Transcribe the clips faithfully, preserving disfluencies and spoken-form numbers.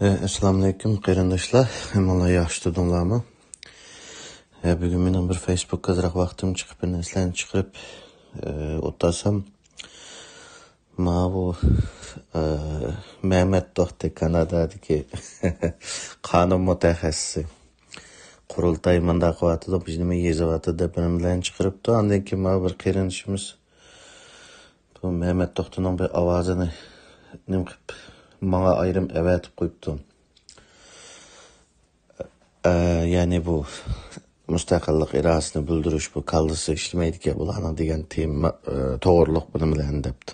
ئەسسالامۇئەلەيكۇم قېرىنداشلار، ھەممىڭلار ياخشى تۇردۇڭلارمۇ؟ ئە، بۈگۈن مېنىڭ بىر فېيسبۇكقا ئازراق ۋاقتىم چىقىپ، بىر نەرسىلەرنى چىقىرىپ، ئە، ئولتۇرسام، ماۋۇ، ئە، مەمەت توختى، كانادادىكى قانۇن مۇتەخەسسىسى، قۇرۇلتاي مۇنداق قىلىۋاتىدۇ، بىر نېمە يېزىۋاتىدۇ دەپ، بىر نېمىلەرنى چىقىرىپتۇ. ئاندىن كېيىن ماۋۇ بىر قېرىندىشىمىز بۇ مەمەت توختىنىڭ بىر ئاۋازىنى نېمە قىلىپ، ماڭا ئايرىم ئەۋەتىپ قويۇپتۇ. ئە، يەنى بۇ مۇستەقىللىق ئىرادىسىنى بىلدۈرۈش، بۇ كاللىسى ئىشلىمەيدىكەن بۇلارنىڭ دېگەن تېما، ئە، توغرۇلۇق بۇنى بىلەن دەپتۇ.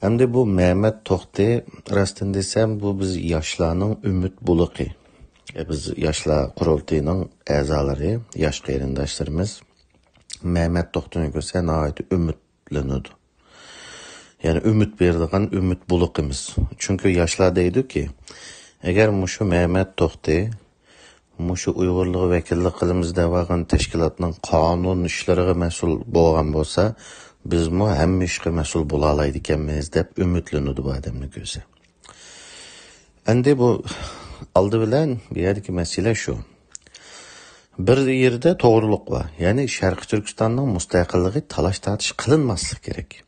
ئەمدى بۇ مەمەت توختى، راستىنى دېسەم، بۇ بىز ياشلارنىڭ ئۈمىد بۇلىقى. ئە، بىز ياشلار قۇرۇلتىيىنىڭ ئەزالىرى، ياش قېرىنداشلىرىمىز مەمەت توختىنى كۆرسە ناھايىتى ئۈمىدلىنىدۇ. يەنى ئۈمىد بېرىدىغان ئۈمىد بۇلىقىمىز. چۈنكى ياشلار دەيدۇكى، ئەگەر مۇشۇ مەمەت توختى مۇشۇ ئۇيغۇرلارغا ۋەكىللىك قىلىمىز دەۋالغان تەشكىلاتنىڭ قانۇن ئىشلىرىغا مەسئۇل بولغان بولسا، بىزمۇ ھەممە ئىشقا مەسئۇل بولالايدىكەنمىز دەپ ئۈمىدلىنىدۇ بۇ ئادەمنى كۆرسە. ئەمدى بۇ ئالدى بىلەن بۇ يەردىكى مەسىلە شۇ. بىر يەردە توغرىلىق بار. يەنى شەرقىي تۈركىستاننىڭ مۇستەقىللىقى تالاش-تارتىش قىلىنماسلىقى كېرەك.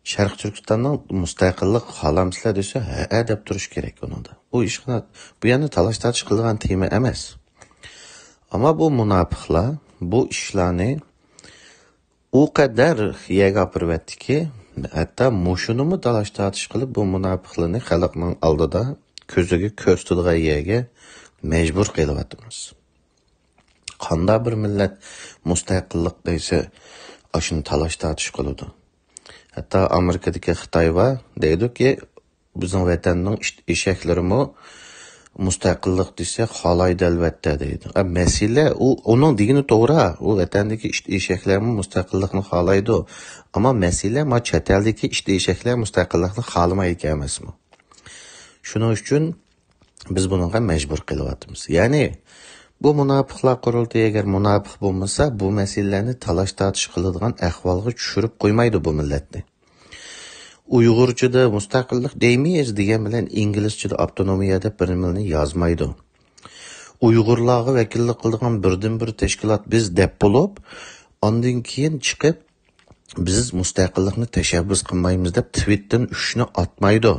شەرقىي تۈركىستاننىڭ مۇستەقىللىق خالامسىلەر دېسە، ھەئە دەپ تۇرۇش كېرەك ئۇنىڭدا. بۇ ئىشقا، بۇ يەرنى تالاش-تارتىش قىلىدىغان تېما ئەمەس. ئەمما بۇ مۇناپىقلار بۇ ئىشلارنى ئۇ قەدەر يەرگە ئاپىرىۋەتتىكى، ھەتتا مۇشۇنىمۇ تالاش-تارتىش قىلىپ، بۇ مۇناپىقلارنى خەلقنىڭ ئالدىدا كۆزىگە كۆرسىتىدىغان يەرگە مەجبۇر قىلىۋاتىمىز. قانداق بىر مىللەت مۇستەقىللىق دېسە، ئاشۇنى تالاش-تارتىش قىلىدۇ. ھەتتا ئامېرىكىدىكى خىتاي بار، دەيدۇكى، بىزنىڭ ۋەتەننىڭ ئىت ئېشەكلىرىمۇ مۇستەقىللىق دېسە خالايدۇ ئەلۋەتتە دەيدۇ. ئە، مەسىلە ئۇ، ئۇنىڭ دېگىنى توغرا. ئۇ ۋەتەندىكى ئىت ئېشەكلەرمۇ مۇستەقىللىقنى خالايدۇ. ئەمما مەسىلە ما چەت ئەلدىكى ئىت ئېشەكلەر مۇستەقىللىقنى خالىمايدىكەن ئەمەسمۇ؟ شۇنىڭ ئۈچۈن بىز بۇنىڭغا مەجبۇر قىلىۋاتىمىز. يەنى بۇ مۇناپىقلار قۇرۇلتىيى ئەگەر مۇناپىق بولمىسا، بۇ مەسىلىلەرنى تالاش-تارتىش قىلىدىغان ئەھۋالغا چۈشۈرۈپ قويمايدۇ بۇ مىللەتنى. ئۇيغۇرچىدا مۇستەقىللىق دەيمىز دېگەن بىلەن ئىنگلىزچىدا ئاپتونومىيە دەپ بىر نېمىنى يازمايدۇ. ئۇيغۇرلارغا ۋەكىللىك قىلىدىغان بىردىنبىر تەشكىلات بىز دەپ بولۇپ، ئاندىن كېيىن چىقىپ، بىز مۇستەقىللىقنى تەشەببۇس قىلمايمىز دەپ تىۋىتتىن ئۈچنى ئاتمايدۇ.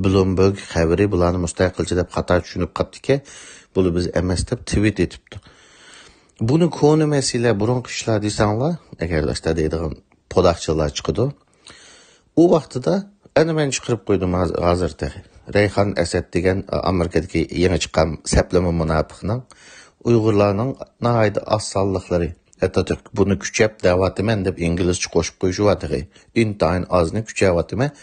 بلومبېرگ خەۋىرى بۇلارنى مۇستەقىلچى دەپ خاتا چۈشىنىپ قاپتىكەن، بۇلار بىز ئەمەس دەپ تىۋىت ئېتىپتۇ. بۇنى كونا مەسىلە، بۇرۇنقى ئىشلار دېسەڭلار، ئەگەر ئاشتا دەيدىغان پوداقچىلار چىقىدۇ. ئۇ ۋاقتىدا ئەنە مەن چىقىرىپ قويدۇم ھاز-، ھازىر تېخى. رەيھان ئەسەد دېگەن ئامېرىكىدىكى يېڭى چىققان سەپلىمە مۇناپىقنىڭ ئۇيغۇرلارنىڭ ناھايىتى ئاز سانلىقلىرى، ھەتتا بۇنى كۈچەپ دەۋاتىمەن دەپ ئىنگلىزچە قوشۇپ قويۇشى بار تېخى. ئىنتايىن ئازنى كۈچەۋاتىمەن.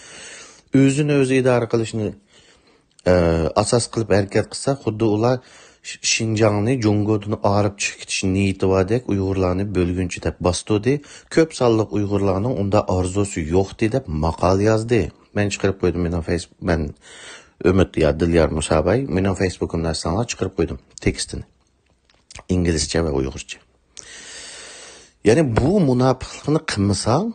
ئۆزىنى ئۆزى ئىدارە قىلىشنى ئە، ئاساس قىلىپ ھەرىكەت قىلسا، خۇددى ئۇلار ش-، شىنجاڭنى جۇڭگودىن ئايرىپ چىقىپ كېتىش نىيىتى باردەك، ئۇيغۇرلارنى بۆلگۈنچى دەپ باستۇردى. كۆپ سانلىق ئۇيغۇرلارنىڭ ئۇنداق ئارزۇسى يوقتى دەپ ماقالە يازدى. مەن چىقىرىپ قويدۇم، مېنىڭ فېيس-، مەن ئۈمىد يا دىليار مۇساباي، مېنىڭ فېيسبۇكۇمدا ئەسلەڭلار چىقىرىپ قويدۇم تېكىستىنى. ئىنگلىزچە ۋە ئۇيغۇرچە. يەنى بۇ مۇناپىقلىقنى قىلمىساڭ،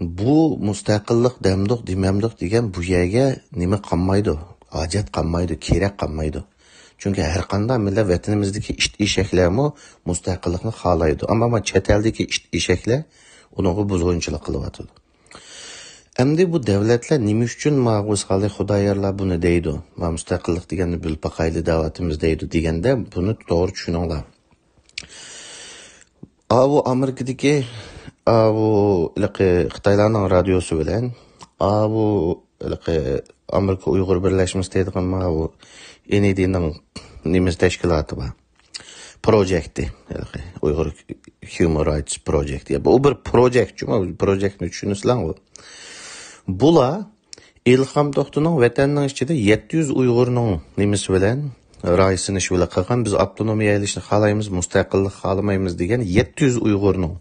بۇ مۇستەقىللىق دەمدۇق، دېمەمدۇق دېگەن بۇ يەرگە نېمە قالمايدۇ، ھاجەت قالمايدۇ، كېرەك قالمايدۇ. چۈنكى ھەر قانداق مىللەت ۋەتىنىمىزدىكى ئىت ئېشەكلەرمۇ مۇستەقىللىقنى خالايدۇ. ئەمما ما چەت ئەلدىكى ئىت ئېشەكلەر ئۇنىڭغا بۇزغۇنچىلىق قىلىۋاتىدۇ. ئەمدى بۇ دەۋلەتلەر نېمە ئۈچۈن ماغۇ سالىھ خۇدايارلار بۇنى دەيدۇ؟ ما مۇستەقىللىق دېگەننى بىلىپ باقايلى دەۋاتىمىز دەيدۇ دېگەندە، بۇنى توغرا چۈشىنىڭلار. ئاۋۇ ئامېرىكىدىكى، ئاۋۇ ھېلىقى خىتايلارنىڭ رادىيوسى بىلەن، ئاۋۇ ھېلىقى ئامېرىكا ئۇيغۇر بىرلەشمىسى دەيدىغان ماۋۇ ئېن ئى دىنىڭ نېمىسى تەشكىلاتى بار. پروجېكتى، ھېلىقى ئۇيغۇر ھيۇمەن رايتس پروجېكت. يا، بۇ بىر پروجېكت، جۇمۇ پروجېكتنى چۈشىنىسىلەرغۇ. بۇلار ئىلھام توختىنىڭ ۋەتەننىڭ ئىچىدە يەتتە يۈز ئۇيغۇرنىڭ نېمىسى بىلەن، رايسىنىشى بىلەن قىلغان، بىز ئاپتونومىيە ئېلىشنى خالايمىز، مۇستەقىللىق خالىمايمىز دېگەن يەتتە يۈز ئۇيغۇرنىڭ،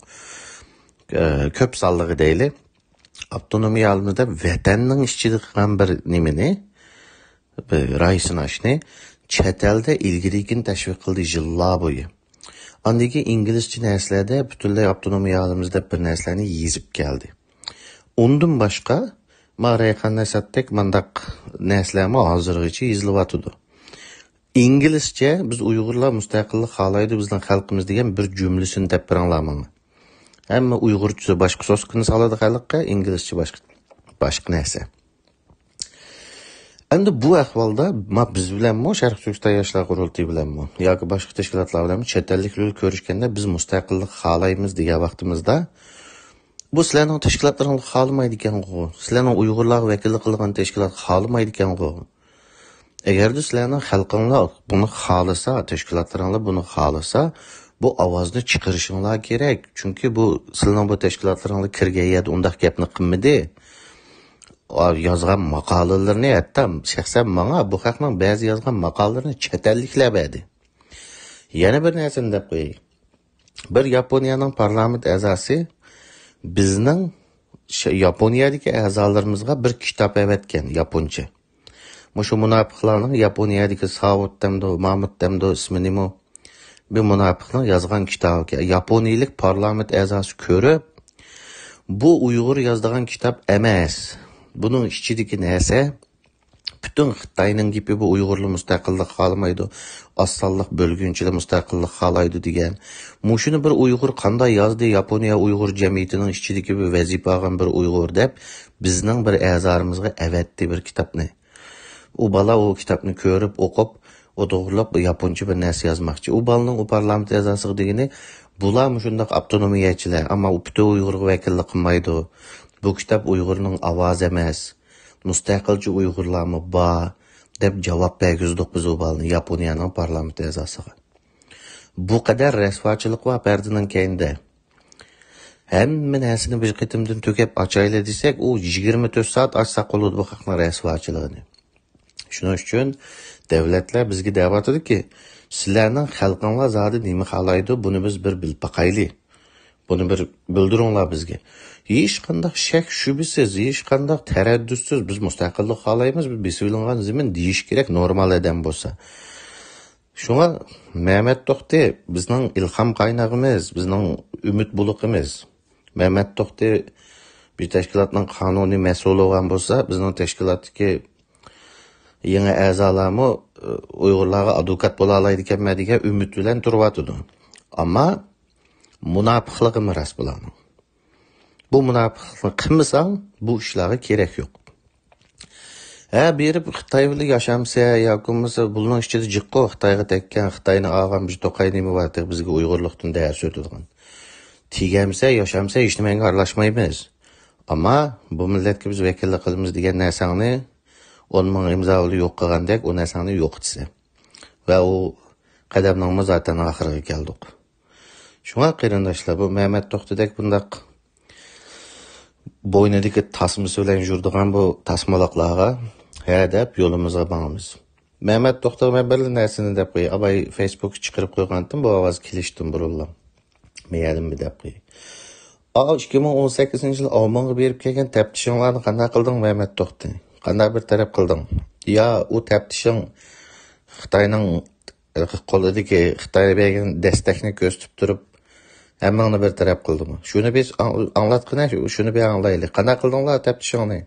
ئە، كۆپ سانلىقى دەيلى، ئاپتونومىيە ئالىمىز دەپ ۋەتەننىڭ ئىچىدە قىلغان بىر نېمىنى، بىر رايسىناشنى چەت ئەلدە ئىلگىرىكىنى تەشۋىق قىلدى يىللار بويى. ئاندىن كېيىن ئىنگلىزچە نەرسىلەردە پۈتۈنلەي ئاپتونومىيە ئالىمىز دەپ بىر نەرسىلەرنى يېزىپ كەلدى. ئۇندىن باشقا ما رەيھان نەشاتتەك مانداق نەرسىلەرمۇ ھازىرغىچە يېزىلىۋاتىدۇ. ئىنگلىزچە «بىز ئۇيغۇرلار مۇستەقىللىق خالايدۇ، بىزنىڭ خەلقىمىز» دېگەن بىر جۈملىسىنى دەپ بېرىڭلار ماڭا. ھەممە ئۇيغۇرچىسى باشقا سوسكىنى سالىدۇ خەلققە، ئىنگلىزچە باشقا، باشقا نەرسە. ئەمدى بۇ ئەھۋالدا ما بىز بىلەنمۇ، شەرقىي تۈركىستان ياشلار قۇرۇلتىيى بىلەنمۇ ياكى باشقا تەشكىلاتلار بىلەنمۇ چەت ئەللىكلەر بىلەن كۆرۈشكەندە، «بىز مۇستەقىللىق خالايمىز» دېگەن ۋاقتىمىزدا، «بۇ سىلەرنىڭ تەشكىلاتلىرىڭلار خالىمايدىكەنغۇ، سىلەرنىڭ ئۇيغۇرلارغا ۋەكىللىك قىلىدىغان تەشكىلات خالىمايدىكەنغۇ. ئەگەردە سىلەرنىڭ خەلقىڭلار بۇنى خالىسا، تەشكىلاتلىرىڭلار بۇنى خالىسا، بۇ ئاۋازنى چىقىرىشىڭلار كېرەك. چۈنكى بۇ سىلەرنىڭ بۇ تەشكىلاتلىرىڭلار كىرگەن يەردە ئۇنداق گەپنى قىلمىدى. ئا، يازغان ماقالىلىرىنى، ھەتتا شەخسەن ماڭا بۇ خەقنىڭ بەزى يازغان ماقالىلىرىنى چەت ئەللىكلەر بەردى.» يەنە بىر نەرسىنى دەپ قوياي. بىر ياپونىيەنىڭ پارلامېنت ئەزاسى بىزنىڭ ش-، ياپونىيەدىكى ئەزالىرىمىزغا بىر كىتاب ئەۋەتكەن، ياپونچە. مۇشۇ مۇناپىقلارنىڭ، ياپونىيەدىكى ساۋۇت دەمدۇ، مامۇت دەمدۇ، ئىسمى نېمە؟ بىر مۇناپىقنىڭ يازغان كىتابى. ياپونىيىلىك پارلامېنت ئەزاسى كۆرۈپ، «بۇ ئۇيغۇر يازىدىغان كىتاب ئەمەس. بۇنىڭ ئىچىدىكى نەرسە پۈتۈن خىتاينىڭ گېپى، بۇ ئۇيغۇرلار مۇستەقىللىق خالىمايدۇ، ئاز سانلىق بۆلگۈنچىلەر مۇستەقىللىق خالايدۇ» دېگەن. مۇشۇنى بىر ئۇيغۇر قانداق يازدى؟ ياپونىيە ئۇيغۇر جەمئىيىتىنىڭ ئىچىدىكى بىر ۋەزىپە ئالغان بىر ئۇيغۇر دەپ بىزنىڭ بىر ئەزالىرىمىزغا ئەۋەتتى بىر كىتابنى. ئۇ بالا ئۇ كىتابنى كۆرۈپ، ئوقۇپ، ئۇ توغرۇلۇق بىر ياپونچە بىر نەرسە يازماقچى. ئۇ بالىنىڭ، ئۇ پارلامېنت ئەزاسىغا دېگىنى، بۇلار مۇشۇنداق ئاپتونومىيەچىلەر، ئەمما ئۇ پۈتۈن ئۇيغۇرغا ۋەكىللىك قىلمايدۇ. بۇ كىتاب ئۇيغۇرنىڭ ئاۋازى ئەمەس. مۇستەقىلچى ئۇيغۇرلارمۇ بار، دەپ جاۋاب بەرگۈزدۇق بىز ئۇ بالىنى ياپونىيەنىڭ پارلامېنت ئەزاسىغا. بۇ قەدەر رەسۋاچىلىق بار پەردىنىڭ كەينىدە. ھەممە نەرسىنى بىر قېتىمدىن تۆكۈپ ئاچايلى دېسەك، ئۇ يىگىرمە تۆت سائەت ئاچساق بولىدۇ بۇ خەقنىڭ رەسۋاچىلىقىنى. شۇنىڭ ئۈچۈن دۆلەتلەر بىزگە دەۋاتىدۇكى، سىلەرنىڭ خەلقىڭلار زادى نېمە خالايدۇ، بۇنى بىز بىر بىلىپ باقايلى. بۇنى بىر بىلدۈرۈڭلار بىزگە. ھېچقانداق شەك شۈبھىسىز، ھېچقانداق تەرەددۇتسىز بىز مۇستەقىللىق خالايمىز، بىز بېسىۋېلىنغان زېمىن دېيىش كېرەك، نورمال ئادەم بولسا. شۇڭا مەمەت توختى بىزنىڭ ئىلھام قاينىغىمىز، بىزنىڭ ئۈمىد بۇلىقىمىز. مەمەت توختى بىر تەشكىلاتنىڭ قانۇنىي مەسئۇلى بولغان بولسا، بىزنىڭ تەشكىلاتتىكى يېڭى ئەزالارمۇ، ئۇ، ئۇيغۇرلارغا ئادۋوكات بولالايدىكەنمەن دېگەن ئۈمىد بىلەن تۇرۇۋاتىدۇ. ئەمما مۇناپىقلىقىمۇ راست بۇلارنىڭ. بۇ مۇناپىقلىقنى قىلمىساڭ، بۇ ئىشلارغا كېرەك يوق. ھە، بېرىپ خىتاي بىلەن ياشامسە ياكى بولمىسا بۇنىڭ ئىچىدە جىققۇ خىتايغا تەگكەن، خىتاينى ئالغان بىر توقاي نېمە بار تېخى بىزگە ئۇيغۇرلۇقتىن دەرس ئۆتىدىغان. تېگەمسە، ياشامسا ھېچنېمەڭگە ئارىلاشمايمىز. ئەمما بۇ مىللەتكە بىز ۋەكىللىك قىلىمىز دېگەن نەرسەڭنى ئون مىڭ ئىمزا بىلەن يوق قىلغاندەك ئۇ نەرسەڭنى يوقىتىسەن. ۋە ئۇ قەدەمنىڭمۇ زاتەن ئاخىرىغا كەلدۇق. شۇڭا قېرىنداشلار، بۇ مەمەت توختىدەك بۇنداق بوينىدىكى تاسمىسى بىلەن يۈرىدىغان بۇ تاسمىلىقلارغا ھە دەپ يولىمىزغا ماڭىمىز. مەمەت توختىغا مەن بىر نەرسىنى دەپ قوياي. ئاباي فېيسبۇكقا چىقىرىپ قويغانتىم، بۇ ئاۋاز كېلىشتىن بۇرۇنلا. مەيەلىم بىر دەپ قوياي. ئا، ئىككى مىڭ ئون سەككىزىنچى يىل ئالمانغا بېرىپ كەلگەن تەپتىشىڭلارنى قانداق قىلدىڭ، مەمەت توختى؟ قانداق بىر تەرەپ قىلدىڭ؟ يا ئۇ تەپتىشىڭ خىتاينىڭ، ئە، قولىدىكى، خىتاي بەرگەن دەستەكنى كۆرسىتىپ تۇرۇپ، ھەممىڭنى بىر تەرەپ قىلدىمۇ؟ شۇنى بىز ئاڭ-، ئاڭلاتقىنە، شۇ-، شۇنى بىر ئاڭلايلى. قانداق قىلدىڭلار تەپتىشىڭنى؟